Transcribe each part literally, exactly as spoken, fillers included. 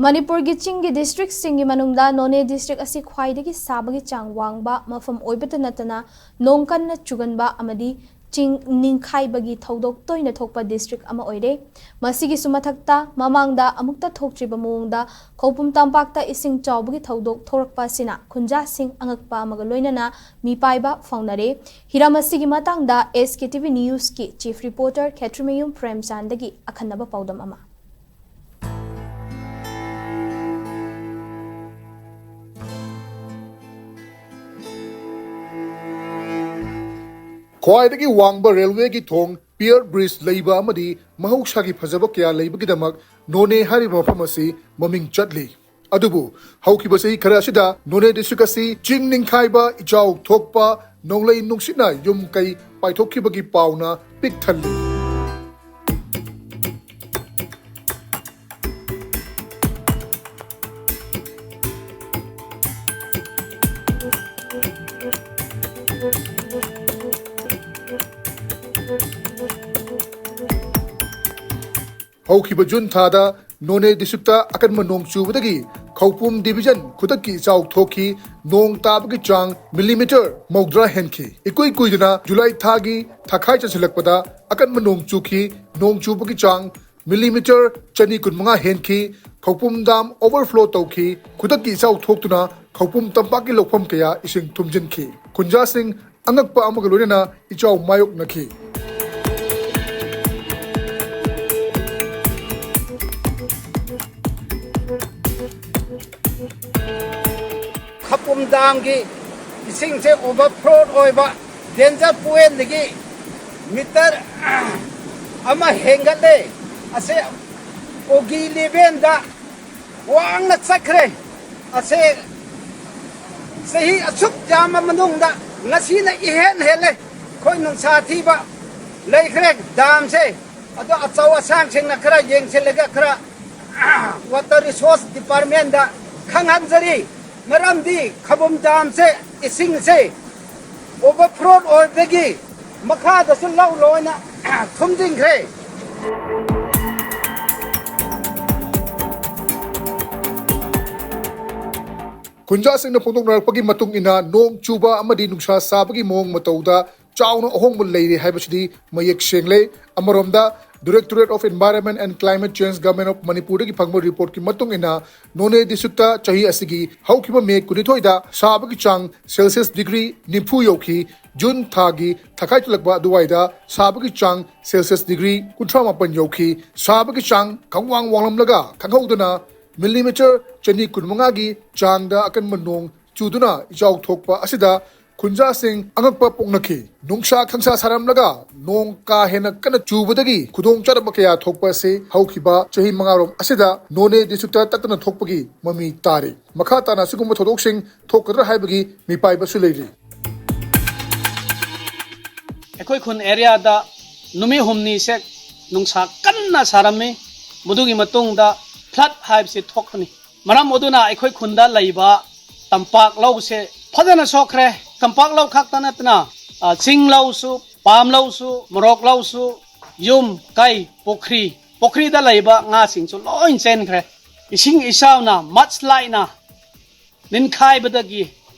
ꯃꯅꯤꯄꯨꯔꯒꯤ ꯆꯤꯡꯒꯤ ꯗꯤꯁꯇ꯭ꯔꯤꯛꯁꯤꯡꯒꯤ ꯃꯅꯨꯡꯗ ꯅꯣꯅꯦ ꯗꯤꯁꯇ꯭ꯔꯤꯛ ꯑꯁꯤ ꯈ꯭ꯋꯥꯏꯗꯒꯤ ꯁꯥꯕꯒꯤ ꯆꯥꯡ ꯋꯥꯡꯕ ꯃꯐꯝ ꯑꯣꯏꯕꯇ ꯅꯠꯇꯅ, ꯅꯣꯡ ꯀꯟꯅ ꯆꯨꯒꯟꯕ ꯑꯃꯗꯤ ꯆꯤꯡ ꯅꯤꯡꯈꯥꯏꯕꯒꯤ ꯊꯧꯗꯣꯛ ꯇꯣꯏꯅ ꯊꯣꯛꯄ ꯗꯤꯁꯇ꯭ꯔꯤꯛ ꯑꯃ ꯑꯣꯏꯔꯦ꯫ ꯃꯁꯤꯒꯤꯁꯨ ꯃꯊꯛꯇ, ꯃꯃꯥꯡꯗ ꯑꯃꯨꯛꯇ ꯊꯣꯛꯇ꯭ꯔꯤꯕ ꯃꯑꯣꯡꯗ ꯈꯧꯄꯨꯝ ꯇꯝꯄꯥꯛꯇ ꯏꯁꯤꯡ ꯆꯥꯎꯕꯒꯤ ꯊꯧꯗꯣꯛ ꯊꯣꯔꯛꯄ ꯑꯁꯤꯅ ꯈꯨꯟꯖꯥꯁꯤꯡ ꯑꯉꯛꯄ ꯑꯃꯒ ꯂꯣꯏꯅꯅ ꯃꯤꯄꯥꯏꯕ ꯐꯥꯎꯅꯔꯦ꯫ ꯍꯤꯔꯝ ꯑꯁꯤꯒꯤ ꯃꯇꯥꯡꯗ ꯑꯦꯁ ꯀꯦ ꯇꯤ ꯚꯤ ꯅ꯭ꯌꯨꯁꯀꯤ ꯆꯤꯐ ꯔꯤꯄꯣꯔꯇꯔ ꯈꯦꯇ꯭ꯔꯤꯃꯌꯨꯝ ꯄ꯭ꯔꯦꯝꯆꯥꯟꯗꯒꯤ ꯑꯈꯟꯅꯕ ꯄꯥꯎꯗꯝ ꯑꯃ꯫ ꯈ꯭ꯋꯥꯏꯗꯒꯤ ꯋꯥꯡꯕ ꯔꯦꯜꯋꯦꯒꯤ ꯊꯣꯡ, ꯄꯤꯌꯔ ꯕ꯭ꯔꯤꯖ ꯂꯩꯕ ꯑꯃꯗꯤ ꯃꯍꯧꯁꯥꯒꯤ ꯐꯖꯕ ꯀꯌꯥ ꯂꯩꯕꯒꯤꯗꯃꯛ ꯅꯣꯅꯦ ꯍꯥꯏꯔꯤꯕ ꯃꯐꯝ ꯑꯁꯤ ꯃꯃꯤꯡ ꯆꯠꯂꯤ꯫ ꯑꯗꯨꯕꯨ ꯍꯧꯈꯤꯕ ꯆꯍꯤ ꯈꯔ ꯑꯁꯤꯗ ꯅꯣꯅꯦ ꯗꯤꯁꯇ꯭ꯔꯤꯛ ꯑꯁꯤ ꯆꯤꯡ ꯅꯤꯡꯈꯥꯏꯕ, ꯏꯆꯥꯎ ꯊꯣꯛꯄ, ꯅꯣꯡꯂꯩ ꯅꯨꯡꯁꯤꯠꯅ ꯌꯨꯝ ꯀꯩ ꯄꯥꯏꯊꯣꯛꯈꯤꯕꯒꯤ ꯄꯥꯎꯅ ꯄꯤꯛ ꯊꯜꯂꯤ꯫ ꯍꯧꯈꯤꯕ ꯖꯨꯟ ꯊꯥꯗ ꯅꯣꯅꯦ ꯗꯤꯁꯇ꯭ꯔꯤꯛꯇ ꯑꯀꯟꯕ ꯅꯣꯡ ꯆꯨꯕꯗꯒꯤ ꯈꯧꯄꯨꯝ ꯗꯤꯕꯤꯖꯟ ꯈꯨꯗꯛꯀꯤ ꯏꯆꯥꯎ ꯊꯣꯛꯈꯤ꯫ ꯅꯣꯡ ꯇꯥꯕꯒꯤ ꯆꯥꯡ ꯃꯤꯂꯤꯃꯤꯇꯔ ꯃꯧꯗ꯭ꯔꯥ ꯍꯦꯟꯈꯤ꯫ ꯏꯀꯨꯏ ꯀꯨꯏꯗꯅ ꯖꯨꯂꯥꯏ ꯊꯥꯒꯤ ꯊꯥꯈꯥꯏ ꯆꯟꯁꯤꯜꯂꯛꯄꯗ ꯑꯀꯟꯕ ꯅꯣꯡ ꯆꯨꯈꯤ꯫ ꯅꯣꯡ ꯆꯨꯕꯒꯤ ꯆꯥꯡ ꯃꯤꯂꯤꯃꯤꯇꯔ ꯆꯅꯤ ꯀꯨꯟꯃꯉꯥ ꯍꯦꯟꯈꯤ꯫ ꯈꯧꯄꯨꯝ ꯗꯥꯝ ꯑꯣꯚꯔꯐ꯭ꯂꯣ ꯇꯧꯈꯤ꯫ ꯈꯨꯗꯛꯀꯤ ꯏꯆꯥꯎ ꯊꯣꯛꯇꯨꯅ ꯈꯧꯄꯨꯝ ꯇꯝꯄꯥꯛꯀꯤ ꯂꯧꯐꯝ ꯀꯌꯥ ꯏꯁꯤꯡ ꯊꯨꯝꯖꯤꯟꯈꯤ꯫ ꯈꯨꯟꯖꯥꯁꯤꯡ ꯑꯉꯛꯄ ꯑꯃꯒ ꯂꯣꯏꯅꯅ ꯏꯆꯥꯎ ꯃꯥꯌꯣꯛꯅꯈꯤ꯫ ꯈꯧꯄꯨꯝ ꯗꯥꯝꯒꯤ ꯏꯁꯤꯡꯁꯦ ꯑꯣꯚꯔꯐ꯭ꯂꯣ ꯑꯣꯏꯕ, ꯗꯦꯟꯖꯔ ꯄꯣꯏꯟꯗꯒꯤ ꯃꯤꯇꯔ ꯑꯃ ꯍꯦꯟꯒꯠꯂꯦ꯫ ꯑꯁꯦ ꯑꯣꯒꯤ ꯂꯦꯚꯦꯜꯗ ꯋꯥꯡꯅ ꯆꯠꯈ꯭ꯔꯦ꯫ ꯑꯁꯦ ꯆꯍꯤ ꯑꯁꯨꯛ ꯌꯥꯝꯕ ꯃꯅꯨꯡꯗ ꯉꯁꯤꯅ ꯏꯍꯦꯟ ꯍꯦꯜꯂꯦ꯫ ꯑꯩꯈꯣꯏ ꯅꯨꯡꯁꯥ ꯊꯤꯕ ꯂꯩꯈ꯭ꯔꯦ꯫ ꯗꯥꯝꯁꯦ ꯑꯗꯣ ꯑꯆꯧ ꯑꯁꯥꯡꯁꯤꯡꯅ ꯈꯔ ꯌꯦꯡꯁꯤꯜꯂꯒ ꯈꯔ ꯋꯥꯇꯔ ꯔꯤꯁꯣꯔꯁ ꯗꯤꯄꯥꯔꯠꯃꯦꯟꯗ ꯈꯪꯍꯟꯖꯔꯤ꯫ ꯃꯔꯝꯗꯤ ꯈꯧꯄꯨꯝ ꯗꯥꯝꯁꯦ ꯏꯁꯤꯡꯁꯦ ꯑꯣꯚꯔꯐ꯭ꯂꯣ ꯑꯣꯏꯕꯗꯒꯤ ꯃꯈꯥꯗꯁꯨ ꯂꯧ ꯂꯣꯏꯅ ꯊꯨꯝꯖꯤꯟꯈ꯭ꯔꯦ꯫ ꯈꯨꯟꯖꯥꯁꯤꯡꯅ ꯐꯣꯡꯗꯣꯛꯅꯔꯛꯄꯒꯤ ꯃꯇꯨꯡ ꯏꯟꯅ, ꯅꯣꯡ ꯆꯨꯕ ꯑꯃꯗꯤ ꯅꯨꯡꯁꯥ ꯁꯥꯕꯒꯤ ꯃꯑꯣꯡ ꯃꯇꯧꯗ ꯆꯥꯎꯅ ꯑꯍꯣꯡꯕ ꯂꯩꯔꯦ ꯍꯥꯏꯕꯁꯤꯗꯤ ꯃꯌꯦꯛ ꯁꯦꯡꯂꯦ꯫ ꯑꯃꯔꯣꯝꯗ, Directorate of Environment and Climate Change, Government of ꯃꯅꯤꯄꯨꯔꯗꯒꯤ ꯐꯪꯕ ꯔꯤꯄꯣꯔꯠꯀꯤ ꯃꯇꯨꯡ ꯏꯟꯅ, ꯅꯣꯅꯦ ꯗꯤꯁꯇ꯭ꯔꯤꯛꯇ ꯆꯍꯤ ꯑꯁꯤꯒꯤ ꯍꯧꯈꯤꯕ ꯃꯦ ꯀꯨꯟꯅꯤꯊꯣꯏꯗ ꯁꯥꯕꯒꯤ ꯆꯥꯡ ꯁꯦꯜꯁꯤꯌꯁ ꯗꯤꯒ꯭ꯔꯤ ꯅꯤꯐꯨ ꯌꯧꯈꯤ꯫ ꯖꯨꯟ ꯊꯥꯒꯤ ꯊꯥꯈꯥꯏ ꯆꯜꯂꯛꯄ ꯑꯗꯨꯋꯥꯏꯗ ꯁꯥꯕꯒꯤ ꯆꯥꯡ ꯁꯦꯜꯁꯤꯌꯁ ꯗꯤꯒ꯭ꯔꯤ ꯀꯨꯟꯊ꯭ꯔꯥ ꯃꯥꯄꯟ ꯌꯧꯈꯤ꯫ ꯁꯥꯕꯒꯤ ꯆꯥꯡ ꯈꯪꯋꯥꯡ ꯋꯥꯡꯂꯝꯂꯒ ꯈꯪꯍꯧꯗꯅ ꯃꯤꯂꯤꯃꯤꯇꯔ ꯆꯅꯤ ꯀꯨꯟꯃꯉꯥꯒꯤ ꯆꯥꯡꯗ ꯑꯀꯟꯕ ꯅꯣꯡ ꯆꯨꯗꯨꯅ ꯏꯆꯥꯎ ꯊꯣꯛꯄ ꯑꯁꯤꯗ ꯈꯨꯟꯖꯥꯁꯤꯡ ꯑꯉꯛꯄ ꯄꯣꯛꯅꯈꯤ꯫ ꯅꯨꯡꯁꯥ ꯈꯪꯁꯥ ꯁꯥꯔꯝꯂꯒ ꯅꯣꯡ ꯀꯥ ꯍꯦꯟꯅ ꯀꯟꯅ ꯆꯨꯕꯗꯒꯤ ꯈꯨꯗꯣꯡ ꯆꯥꯗꯕ ꯀꯌꯥ ꯊꯣꯛꯄ ꯑꯁꯤ ꯍꯧꯈꯤꯕ ꯆꯍꯤ ꯃꯉꯥꯔꯣꯝ ꯑꯁꯤꯗ ꯅꯣꯅꯦ ꯗꯤꯁꯇ꯭ꯔꯤꯛꯇ ꯇꯠꯇꯅ ꯊꯣꯛꯄꯒꯤ ꯃꯃꯤ ꯇꯥꯔꯤ꯫ ꯃꯈꯥ ꯇꯥꯅ ꯑꯁꯤꯒꯨꯝꯕ ꯊꯧꯗꯣꯛꯁꯤꯡ ꯊꯣꯛꯀꯗ꯭ꯔꯥ ꯍꯥꯏꯕꯒꯤ ꯃꯤꯄꯥꯏꯕꯁꯨ ꯂꯩꯔꯤ꯫ ꯑꯩꯈꯣꯏ ꯈꯨꯟ ꯑꯦꯔꯤꯌꯥꯗ ꯅꯨꯃꯤꯠ ꯍꯨꯝꯅꯤꯁꯦ ꯅꯨꯡꯁꯥ ꯀꯟꯅ ꯁꯥꯔꯝꯃꯤ꯫ ꯃꯗꯨꯒꯤ ꯃꯇꯨꯡꯗ ꯐ꯭ꯂꯠ ꯍꯥꯏꯕꯁꯤ ꯊꯣꯛꯄꯅꯤ꯫ ꯃꯔꯝ ꯑꯗꯨꯅ ꯑꯩꯈꯣꯏ ꯈꯨꯟꯗ ꯂꯩꯕ ꯇꯝꯄꯥꯛ ꯂꯧꯁꯦ ꯐꯖꯅ ꯁꯣꯛꯈ꯭ꯔꯦ꯫ ꯇꯝꯄꯥꯛ ꯂꯧ ꯈꯛꯇ ꯅꯠꯇꯅ, ꯑ, ꯆꯤꯡ ꯂꯧꯁꯨ, ꯄꯥꯝ ꯂꯧꯁꯨ, ꯃꯣꯔꯣꯛ ꯂꯧꯁꯨ, ꯌꯨꯝ, ꯀꯩ, ꯄꯨꯈ꯭ꯔꯤ, ꯄꯨꯈ꯭ꯔꯤꯗ ꯂꯩꯕ ꯉꯥꯁꯤꯡꯁꯨ ꯂꯣꯏ ꯆꯦꯟꯈ꯭ꯔꯦ꯫ ꯏꯁꯤꯡ ꯏꯆꯥꯎꯅ, ꯃꯗꯁ꯭ꯂꯥꯏꯗꯅ ꯅꯤꯡꯈꯥꯏꯕꯗꯒꯤ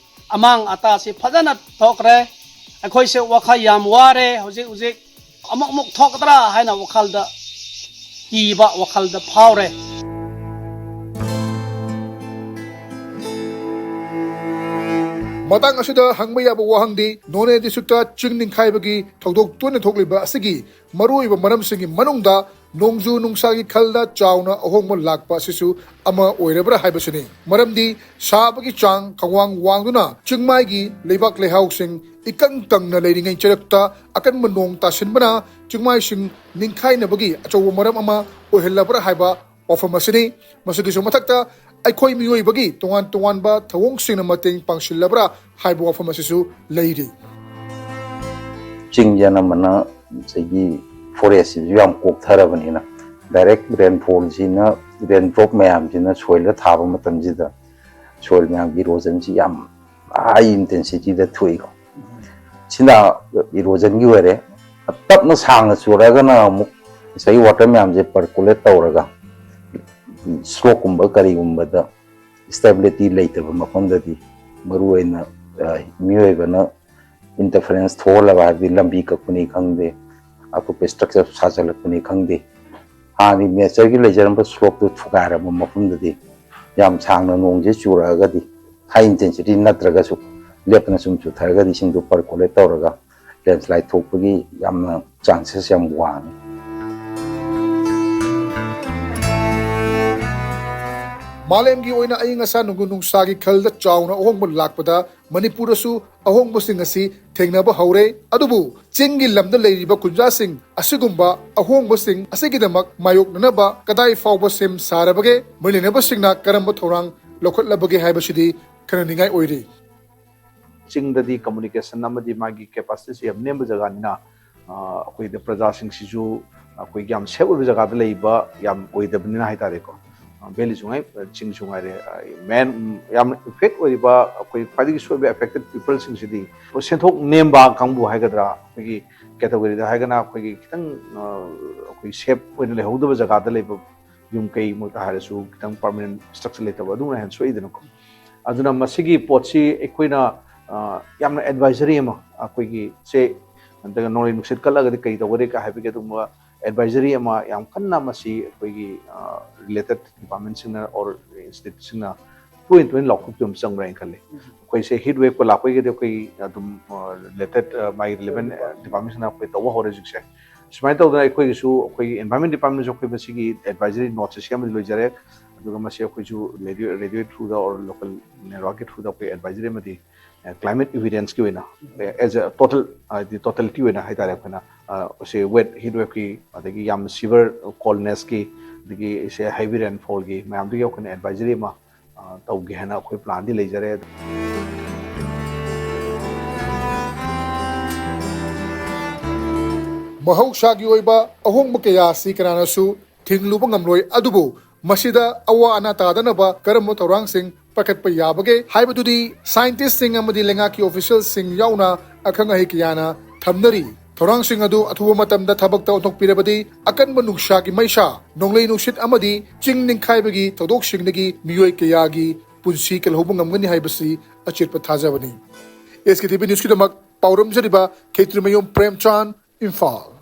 ꯑꯃꯥꯡ ꯑꯇꯥꯁꯤ ꯐꯖꯅ ꯊꯣꯛꯈ꯭ꯔꯦ꯫ ꯑꯩꯈꯣꯏꯁꯦ ꯋꯥꯈꯜ ꯌꯥꯝ ꯋꯥꯔꯦ ꯍꯧꯖꯤꯛ ꯍꯧꯖꯤꯛ꯫ ꯑꯃꯨꯛ ꯑꯃꯨꯛ ꯊꯣꯛꯀꯗ꯭ꯔꯥ ꯍꯥꯏꯅ ꯋꯥꯈꯜꯗ ꯀꯤꯕ ꯋꯥꯈꯜꯗ ꯐꯥꯎꯔꯦ꯫ ꯃꯇꯥꯡ ꯑꯁꯤꯗ ꯍꯪꯕ ꯌꯥꯕ ꯋꯥꯍꯪꯗꯤ, ꯅꯣꯅꯦ ꯗꯤꯁꯇ꯭ꯔꯤꯛꯇ ꯆꯤꯡ ꯅꯤꯡꯈꯥꯏꯕꯒꯤ ꯊꯧꯗꯣꯛ ꯇꯣꯏꯅ ꯊꯣꯛꯂꯤꯕ ꯑꯁꯤꯒꯤ ꯃꯔꯨꯑꯣꯏꯕ ꯃꯔꯝꯁꯤꯡꯒꯤ ꯃꯅꯨꯡꯗ ꯅꯣꯡꯖꯨ ꯅꯨꯡꯁꯥꯒꯤ ꯈꯜꯗ ꯆꯥꯎꯅ ꯑꯍꯣꯡꯕ ꯂꯥꯛꯄ ꯑꯁꯤꯁꯨ ꯑꯃ ꯑꯣꯏꯔꯕ꯭ꯔꯥ ꯍꯥꯏꯕꯁꯤꯅꯤ꯫ ꯃꯔꯝꯗꯤ ꯁꯥꯕꯒꯤ ꯆꯥꯡ ꯈꯪꯋꯥꯡ ꯋꯥꯡꯗꯨꯅ ꯆꯤꯡꯃꯥꯏꯒꯤ ꯂꯩꯕꯥꯛ ꯂꯩꯍꯥꯎꯁꯤꯡ ꯏꯀꯪ ꯀꯪꯅ ꯂꯩꯔꯤꯉꯩ ꯆꯩꯔꯛꯇ ꯑꯀꯟꯕ ꯅꯣꯡ ꯇꯥꯁꯤꯟꯕꯅ ꯆꯤꯡꯃꯥꯏꯁꯤꯡ ꯅꯤꯡꯈꯥꯏꯅꯕꯒꯤ ꯑꯆꯧꯕ ꯃꯔꯝ ꯑꯃ ꯑꯣꯏꯍꯜꯂꯕ꯭ꯔꯥ ꯍꯥꯏꯕ ꯋꯥꯐꯝ ꯑꯁꯤꯅꯤ꯫ ꯃꯁꯤꯒꯤꯁꯨ ꯃꯊꯛꯇ ꯑꯩꯈꯣꯏ ꯃꯤꯑꯣꯏꯕꯒꯤ ꯇꯣꯉꯥꯟ ꯇꯣꯉꯥꯟꯕ ꯊꯧꯑꯣꯡꯁꯤꯡꯅ ꯃꯇꯦꯡ ꯄꯥꯡꯁꯤꯜꯂꯕ꯭ꯔꯥ ꯍꯥꯏꯕ ꯋꯥꯐꯝ ꯑꯁꯤꯁꯨ ꯂꯩꯔꯤ꯫ ꯆꯤꯡꯁꯦ ꯑꯅꯝꯕꯅ ꯉꯁꯥꯏꯒꯤ ꯐꯣꯔꯦꯁꯁꯤꯁꯨ ꯌꯥꯝ ꯀꯣꯛꯊꯔꯕꯅꯤꯅ, ꯗꯥꯏꯔꯦꯛ ꯔꯦꯟꯐꯣꯜꯁꯤꯅ, ꯔꯦꯟ ꯗ꯭ꯔꯣꯞ ꯃꯌꯥꯝꯁꯤꯅ ꯁꯣꯏꯜꯗ ꯊꯥꯕ ꯃꯇꯝꯁꯤꯗ ꯁꯣꯏꯜ ꯃꯌꯥꯝꯒꯤ ꯏꯔꯣꯖꯟꯁꯤ ꯌꯥꯝ ꯍꯥꯏ ꯏꯟꯇꯦꯟꯁꯤꯇꯤꯗ ꯊꯣꯛꯏꯀꯣ꯫ ꯁꯤꯅ ꯏꯔꯣꯖꯟꯒꯤ ꯑꯣꯏꯔꯦ꯫ ꯇꯞꯅ ꯁꯥꯡꯅ ꯆꯨꯔꯒꯅ ꯑꯃꯨꯛ ꯉꯁꯥꯏꯒꯤ ꯋꯥꯇꯔ ꯃꯌꯥꯝꯁꯦ ꯄꯔꯀꯨꯂꯦꯠ ꯇꯧꯔꯒ ꯁ꯭ꯂꯣꯞꯀꯨꯝꯕ ꯀꯔꯤꯒꯨꯝꯕꯗ ꯁ꯭ꯇꯦꯕꯤꯂꯤꯇꯤ ꯂꯩꯇꯕ ꯃꯐꯝꯗꯗꯤ, ꯃꯔꯨꯑꯣꯏꯅ ꯃꯤꯑꯣꯏꯕꯅ ꯏꯟꯇꯔꯐꯔꯦꯟꯁ ꯊꯣꯛꯍꯜꯂꯕ, ꯍꯥꯏꯕꯗꯤ ꯂꯝꯕꯤ ꯀꯛꯄꯅꯤ ꯈꯪꯗꯦ, ꯑꯀꯨꯞꯄ ꯁ꯭ꯇ꯭ꯔꯛꯆꯔ ꯁꯥꯖꯜꯂꯛꯄꯅꯤ ꯈꯪꯗꯦ, ꯍꯥꯟꯅꯒꯤ ꯅꯦꯆꯔꯒꯤ ꯂꯩꯖꯔꯝꯕ ꯁ꯭ꯂꯣꯞꯇꯨ ꯊꯨꯒꯥꯏꯔꯕ ꯃꯐꯝꯗꯗꯤ, ꯌꯥꯝ ꯁꯥꯡꯅ ꯅꯣꯡꯁꯦ ꯆꯨꯔꯛꯑꯒꯗꯤ, ꯍꯥꯏ ꯏꯟꯇꯦꯟꯁꯤꯇꯤ ꯅꯠꯇ꯭ꯔꯒꯁꯨ, ꯂꯦꯞꯇꯅ ꯁꯨꯝ ꯆꯨꯊꯔꯒꯗꯤ ꯏꯁꯤꯡꯗꯨ ꯄꯔꯀꯣꯂꯦꯠ ꯇꯧꯔꯒ ꯂꯦꯟꯁ꯭ꯂꯥꯏꯠ ꯊꯣꯛꯄꯒꯤ ꯌꯥꯝꯅ ꯆꯥꯟꯁꯦꯁ ꯌꯥꯝ ꯋꯥꯡꯉꯤ꯫ ꯃꯥꯂꯦꯝꯒꯤ ꯑꯣꯏꯅ ꯑꯏꯪ ꯑꯁꯥ ꯅꯣꯡꯖꯨ ꯅꯨꯡꯁꯥꯒꯤ ꯈꯜꯗ ꯆꯥꯎꯅ ꯑꯍꯣꯡꯕ ꯂꯥꯛꯄꯗ ꯃꯅꯤꯄꯨꯔꯗꯁꯨ ꯑꯍꯣꯡꯕꯁꯤꯡ ꯑꯁꯤ ꯊꯦꯡꯅꯕ ꯍꯧꯔꯦ꯫ ꯑꯗꯨꯕꯨ ꯆꯤꯡꯒꯤ ꯂꯝꯗ ꯂꯩꯔꯤꯕ ꯈꯨꯟꯖꯥꯁꯤꯡ ꯑꯁꯤꯒꯨꯝꯕ ꯑꯍꯣꯡꯕꯁꯤꯡ ꯑꯁꯤꯒꯤꯗꯃꯛ ꯃꯥꯌꯣꯛꯅꯅꯕ ꯀꯗꯥꯏ ꯐꯥꯎꯕ ꯁꯦꯝ ꯁꯥꯔꯕꯒꯦ? ꯃꯔꯤ ꯂꯩꯅꯕꯁꯤꯡꯅ ꯀꯔꯝꯕ ꯊꯧꯔꯥꯡ ꯂꯧꯈꯠꯂꯕꯒꯦ ꯍꯥꯏꯕꯁꯤꯗꯤ ꯈꯟꯅꯅꯤꯡꯉꯥꯏ ꯑꯣꯏꯔꯤ꯫ ꯆꯤꯡꯗꯗꯤ ꯀꯝꯃꯨꯅꯤꯀꯦꯁꯟ ꯑꯃꯗꯤ ꯃꯥꯒꯤ ꯀꯦꯄꯥꯁꯤꯇꯤꯁꯤ ꯌꯥꯝ ꯅꯦꯝꯕ ꯖꯒꯥꯅꯤꯅ, ꯑꯩꯈꯣꯏꯗ ꯄ꯭ꯔꯖꯥꯁꯤꯡꯁꯤꯁꯨ ꯑꯩꯈꯣꯏꯒꯤ ꯌꯥꯝ ꯁꯦꯐ ꯑꯣꯏꯕ ꯖꯒꯥꯗ ꯂꯩꯕ ꯌꯥꯝ ꯑꯣꯏꯗꯕꯅꯤꯅ ꯍꯥꯏꯇꯥꯔꯦꯀꯣ꯫ ꯚꯦꯂꯤꯁꯨ ꯉꯥꯏ, ꯆꯤꯡꯁꯨ ꯉꯥꯏꯔꯦ, ꯃꯦꯟ ꯌꯥꯝꯅ ꯏꯐꯦꯛ ꯑꯣꯏꯔꯤꯕ, ꯑꯩꯈꯣꯏ ꯈ꯭ꯋꯥꯏꯗꯒꯤ ꯁꯣꯏꯕ ꯑꯦꯐꯦꯛꯇꯦꯠ ꯄꯤꯄꯜꯁꯤꯡꯁꯤꯗꯤ, ꯁꯦꯟꯊꯣꯛ ꯅꯦꯝꯕ ꯀꯥꯡꯕꯨ ꯍꯥꯏꯒꯗ꯭ꯔꯥ, ꯑꯩꯈꯣꯏꯒꯤ ꯀꯦꯇꯒꯣꯔꯤꯗ ꯍꯥꯏꯔꯒꯅ ꯑꯩꯈꯣꯏꯒꯤ ꯈꯤꯇꯪ ꯑꯩꯈꯣꯏ ꯁꯦꯐ ꯑꯣꯏꯅ ꯂꯩꯍꯧꯗꯕ ꯖꯒꯥꯗ ꯂꯩꯕ ꯌꯨꯝ ꯀꯩꯃꯛꯇ ꯍꯥꯏꯔꯁꯨ, ꯈꯤꯇꯪ ꯄꯔꯃꯅꯦꯟ ꯁ꯭ꯇ꯭ꯔꯛꯆꯔ ꯂꯩꯇꯕ, ꯑꯗꯨꯅ ꯍꯦꯟꯅ ꯁꯣꯛꯏꯗꯅꯀꯣ꯫ ꯑꯗꯨꯅ ꯃꯁꯤꯒꯤ ꯄꯣꯠꯁꯤ ꯑꯩꯈꯣꯏꯅ ꯌꯥꯝꯅ ꯑꯦꯗꯚꯥꯏꯖꯔꯤ ꯑꯃ, ꯑꯩꯈꯣꯏꯒꯤ ꯁꯦ, ꯅꯠꯇ꯭ꯔꯒ ꯅꯣꯡꯂꯩ ꯅꯨꯡꯁꯤꯠ ꯀꯜꯂꯒꯗꯤ ꯀꯔꯤ ꯇꯧꯒꯗꯒꯦ ꯍꯥꯏꯕꯒꯤ ꯑꯗꯨꯒꯨꯝꯕ ꯑꯦꯗꯚꯥꯏꯖꯔꯤ ꯑꯃ ꯌꯥꯝ ꯀꯟꯅ ꯃꯁꯤ ꯑꯩꯈꯣꯏꯒꯤ ꯔꯤꯂꯦꯇꯦꯠ ꯗꯤꯄꯥꯔꯠꯃꯦꯟꯁꯤꯡꯅ ꯑꯣꯔ ꯏꯟꯁꯇꯤꯇ꯭ꯌꯨꯠꯁꯤꯡꯅ ꯇꯣꯏꯅ ꯇꯣꯏꯅ ꯂꯥꯎꯊꯣꯛꯄꯤꯕ ꯑꯃ ꯆꯪꯕ꯭ꯔꯥ ꯍꯥꯏꯅ ꯈꯜꯂꯤ꯫ ꯑꯩꯈꯣꯏꯁꯦ ꯍꯤꯠ ꯋꯦꯞꯀ ꯂꯥꯛꯄꯒꯤꯗꯤ ꯑꯩꯈꯣꯏ ꯑꯗꯨꯝ ꯔꯤꯂꯦꯇꯦꯠ ꯃꯥꯒꯤ ꯔꯤꯂꯦꯚꯦꯟ ꯗꯤꯄꯥꯔꯠꯃꯦꯟꯁꯤꯡꯅ ꯑꯩꯈꯣꯏ ꯇꯧꯕ ꯍꯧꯔꯦ ꯍꯧꯖꯤꯛꯁꯦ꯫ ꯁꯨꯃꯥꯏꯅ ꯇꯧꯗꯅ ꯑꯩꯈꯣꯏꯒꯤꯁꯨ ꯑꯩꯈꯣꯏꯒꯤ ꯏꯟꯚꯥꯏꯔꯣꯟꯃꯦꯟ ꯗꯤꯄꯥꯔꯠꯃꯦꯟꯁꯨ ꯑꯩꯈꯣꯏ ꯃꯁꯤꯒꯤ ꯑꯦꯗꯚꯥꯏꯖꯔꯤ ꯅꯣꯠꯁꯦ ꯁꯦꯝꯕꯗꯤ ꯂꯣꯏꯖꯔꯦ꯫ ꯑꯗꯨꯒ ꯃꯁꯤ ꯑꯩꯈꯣꯏꯁꯨ ꯔꯦꯗꯤꯑꯣ, ꯔꯦꯗꯤꯑꯣ ꯊ꯭ꯔꯨꯗ ꯑꯣꯔ ꯂꯣꯀꯦꯜ ꯅꯦꯠꯋꯥꯔꯛꯀꯤ ꯊ꯭ꯔꯨꯗ ꯑꯩꯈꯣꯏ ꯑꯦꯗꯚꯥꯏꯖꯔꯤ ꯑꯃꯗꯤ ꯀ꯭ꯂꯥꯏꯃꯦꯠ ꯏꯚꯤꯗꯦꯟꯁꯀꯤ ꯑꯣꯏꯅ, ꯑꯦꯖ ꯑ ꯇꯣꯇꯦꯜ, ꯍꯥꯏꯗꯤ ꯇꯣꯇꯦꯂꯤꯇꯤ ꯑꯣꯏꯅ ꯍꯥꯏꯇꯥꯔꯦ, ꯑꯩꯈꯣꯏꯅ ꯁꯤ ꯋꯦꯠ, ꯍꯤꯠ ꯋꯦꯞꯀꯤ, ꯑꯗꯒꯤ ꯌꯥꯝꯅ ꯁꯤꯚꯤꯌꯔ ꯀꯣꯜꯅꯦꯁꯀꯤ, ꯑꯗꯒꯤ ꯁꯤ ꯍꯦꯚꯤ ꯔꯦꯟꯐꯣꯜꯒꯤ ꯃꯌꯥꯝꯗꯨꯒꯤ ꯑꯩꯈꯣꯏꯅ ꯑꯦꯗꯚꯥꯏꯖꯔꯤ ꯑꯃ ꯇꯧꯒꯦ ꯍꯥꯏꯅ ꯑꯩꯈꯣꯏ ꯄ꯭ꯂꯥꯟꯗꯤ ꯂꯩꯖꯔꯦ꯫ ꯃꯍꯧꯁꯥꯒꯤ ꯑꯣꯏꯕ ꯑꯍꯣꯡꯕ ꯀꯌꯥ ꯑꯁꯤ ꯀꯅꯥꯅꯁꯨ ꯊꯤꯡꯂꯨꯕ ꯉꯝꯂꯣꯏ꯫ ꯑꯗꯨꯕꯨ ꯃꯁꯤꯗ ꯑꯋꯥ ꯑꯅꯥ ꯇꯥꯗꯅꯕ ꯀꯔꯝꯕ ꯊꯧꯔꯥꯡꯁꯤꯡ ꯄꯥꯏꯈꯠꯄ ꯌꯥꯕꯒꯦ ꯍꯥꯏꯕꯗꯨꯗꯤ ꯁꯥꯏꯟꯇꯤꯁꯁꯤꯡ ꯑꯃꯗꯤ ꯂꯩꯉꯥꯛꯀꯤ ꯑꯣꯐꯤꯁꯤꯌꯦꯜꯁꯤꯡ ꯌꯥꯎꯅ ꯑꯈꯪ ꯑꯍꯩ ꯀꯌꯥꯅ ꯊꯝꯅꯔꯤ꯫ ꯊꯧꯔꯥꯡꯁꯤꯡ ꯑꯗꯨ ꯑꯊꯨꯕ ꯃꯇꯝꯗ ꯊꯕꯛꯇ ꯑꯣꯟꯊꯣꯛꯄꯤꯔꯕꯗꯤ ꯑꯀꯟꯕ ꯅꯨꯡꯁꯥꯒꯤ ꯃꯩꯁꯥ, ꯅꯣꯡꯂꯩ ꯅꯨꯡꯁꯤꯠ ꯑꯃꯗꯤ ꯆꯤꯡ ꯅꯤꯡꯈꯥꯏꯕꯒꯤ ꯊꯧꯗꯣꯛꯁꯤꯡꯗꯒꯤ ꯃꯤꯑꯣꯏ ꯀꯌꯥꯒꯤ ꯄꯨꯟꯁꯤ ꯀꯜꯍꯧꯕ ꯉꯝꯒꯅꯤ ꯍꯥꯏꯕꯁꯤ ꯑꯆꯦꯠꯄ ꯊꯥꯖꯕꯅꯤ꯫ ꯑꯦꯁ ꯀꯦ ꯇꯤ ꯚꯤ ꯅ꯭ꯌꯨꯁꯀꯤꯗꯃꯛ ꯄꯥꯎꯔꯝꯖꯔꯤꯕ ꯈꯦꯇ꯭ꯔꯤꯃꯌꯨꯝ ꯄ꯭ꯔꯦꯝꯆꯥꯟ, ꯏꯝꯐꯥꯜ꯫